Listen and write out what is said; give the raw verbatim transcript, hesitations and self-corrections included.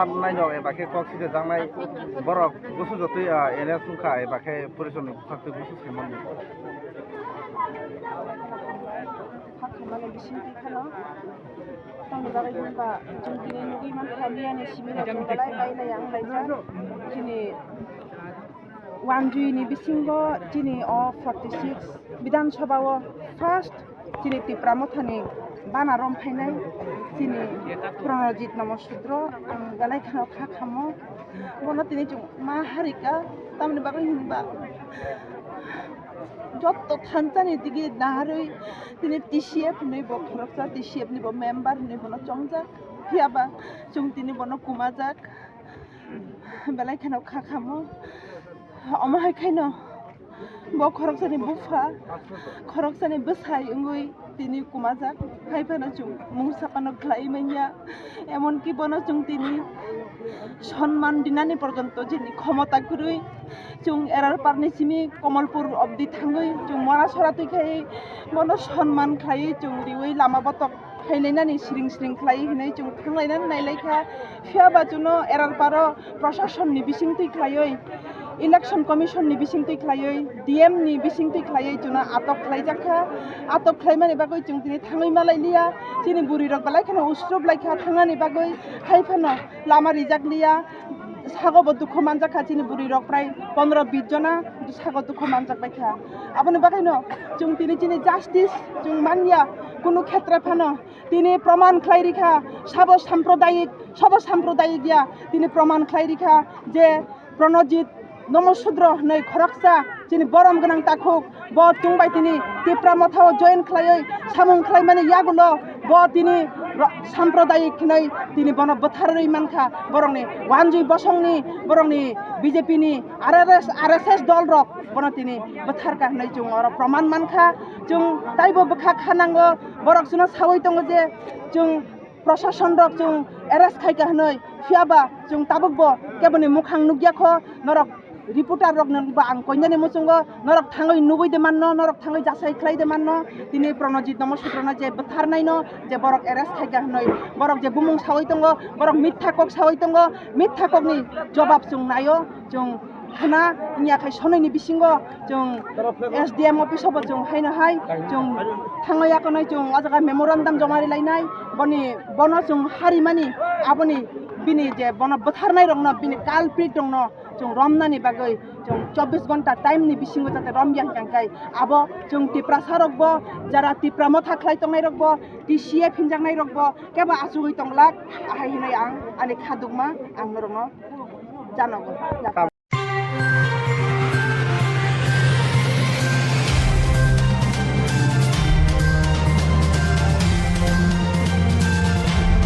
Nai no eba khe kok side jangnai borok gusu jotwi, ah, N S wngkha eba khe Purison ni bwkhak twi gusu saimanwi. Hakhamani bisingtwi kheno tamni bagwi hwnba chwng tini nugwi mankha miyani simi rok belai belai ang laijak. Chini Wanjui ni bisingo chini o forty six Bidhan Sabha o first chini Tipra Mothani bana rom phainai chini Pranajit Nomo Sudro ang belai kheno kha khamo. Bono tini chwng ma harika tamni bagwi hinba jotto thansa ni digi naharwi tini T C F ni bo khoroksa T C F ni bo member ni bono chongjak. Phiya ba chwng tini bono kumajak. Belai kheno kha khamo. Omo hai khaino bo khoroksani bupha, khoroksani bwsai wngwi tini kumajak. Hai phano chwng mungsa phano khlai manya. Emonki bono chwng tini sonman dinani porjonto chini khomota kwrwi. Chwng R R Parni simi Komolpur obdi thangwi chwng mora sora twi khai bono sonman khlaiwi chwng riwi lama botok phainainani siring siring khlai hinwi chwng thanglainani nailaikha. Phiya ba chwngno R R Paro Prasasonni bisingtwi khlaiwi, Election Commissionni bisingtwi khlaiwi, D M ni bisingtwi khlaiwi chwngno atok khlaijakha. Atok khlaimani bagwi chwng tini thangwi malailiya. Chini bwrwirok belai kheno usrup laikha thangnani bagwi, hai phano lama rijak liya. Sago bo dukhu manjak kha chini bwrwi rok prai pondro bis jona sago dukhu manjak bai kha. Aboni bagwi no chwng tini chini justice chwng manya kunu khetre phano tini proman khlai rikha sabo sampradayik sabo sampradayik ya tini proman khlai rikha je Pranajit Nomo Sudro hwnwi khoroksa chini borom gwnang takhuk. Bo chwng bai tini Tipra Mothao join khlaiwi samung khlaimani yagulo bo tini ro-, sampradayik hinwi tini bono bwtharwi mankha. Borokni Wanjui bosongni, borokni B J P ni R R S, R S S dol rok bono tini bwtharkha hinwi chwng oro proman mankha. Chwng taibo bwkha kha nango, borok chwngno sawi tongo je chwng Prashason rok chwng arrest khaikha hinwi, phiya ba chwng tabuk bo keboni mukhang nukya kho, norok reporter rok no ba ang koinani muchungo, norok thangwi nugwi de manno, norok thangwi jasai khlai de manno, tini Pranajit Nomo Sudro no je bwtharnai no je borok arrest khaikha hinwi, borok je bumung sawi tongo, borok mitha kok sawi tongo, mitha kok ni jobab chwng naio. Chwng khna wngya khai sonoi ni bisingo chwng S D M office o bo chwng haino hai chwng thangwi yakonai chwng o jaga memorandum joma rilainai boni bono chwng harimani aboni bini je bono bwtharnai rokno bini culprit rokno chwng romnani bagwi chwng chobbish ghonta time ni bisingo jate romya hwnkha khai abo chwng Tiprasa rokbo jara Tipra motha khlai tongnai rokbo T C F hinjaknai rokbo kebo achugwi tonglak ahai hinwi ang ani khadukma ang norokno janogo.